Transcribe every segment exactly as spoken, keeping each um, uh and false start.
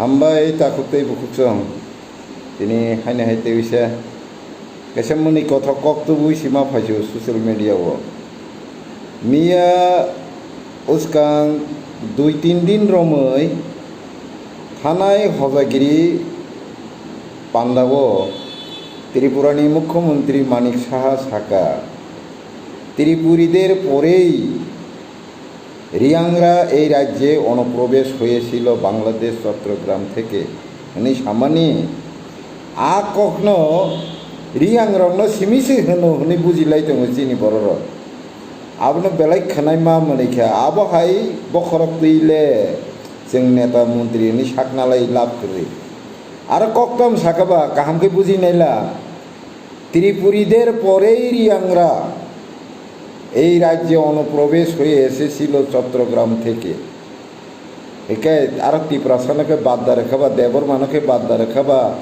Hambai takhuk tei bukhuksong. Tini haino hai tei wisa kaisa mwnwi kothok kok tubui sima phaisio social media o. Miya uskang dui tin din romwi thanai Hojagiri pandao Tripurani Mukhyamantri Manik Saha saka, "Tripurider porei Riyangra ei rajye onoprobes hoyesil Bangladesh Chottogram theke," hwnwi samani. A kokno Riyangrokno simi se hwno hwnwi bujilai tongo chini bororok. Abono belai khwnaima mwnwi kha, abo hai bokhorok twi le chwng neta montri hwnwi saknalai lab kwrwi. Aro koktam sakha ba kaham khe bujinaila. "Tripurider porei Riyangra ei rajye onoprobes hoyesil Chottogram theke." Hike aro Tiprasano khe badda rwkha ba, Debbarmano khe badda rwkha ba.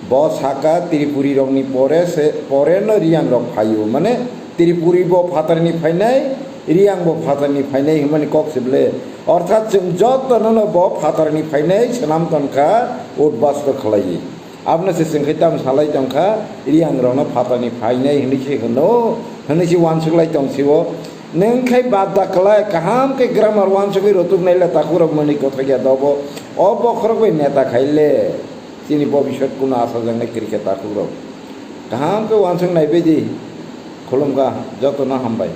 Bo saka Tripurirokni pore se, pore no Riyangrok phaio. Mane Tripuri bo phatarni phainai, Riyang bo phatarni phainai hwnmani kok se ble. Orthat chwng jotono no bo phatarni phainai swnam tonkha, udbasto khlaiwi. Abono se chwng khe tamo salai tongkha, Riyangrokno phatarni phainai hwnwi se hwno, hwnwi se uansuk lai tong sio. Nwng khai badda klai, kaham khe grammar uansugwi rwtuk naila takhukrok mwnwi kothok ya dobo. O bokhorok bai neta khai le chini bobiswt kuno achajaknai kwrwi khe takhukrok. Kaham khe uansuk naibai di. Khulumkha, jotono hambai.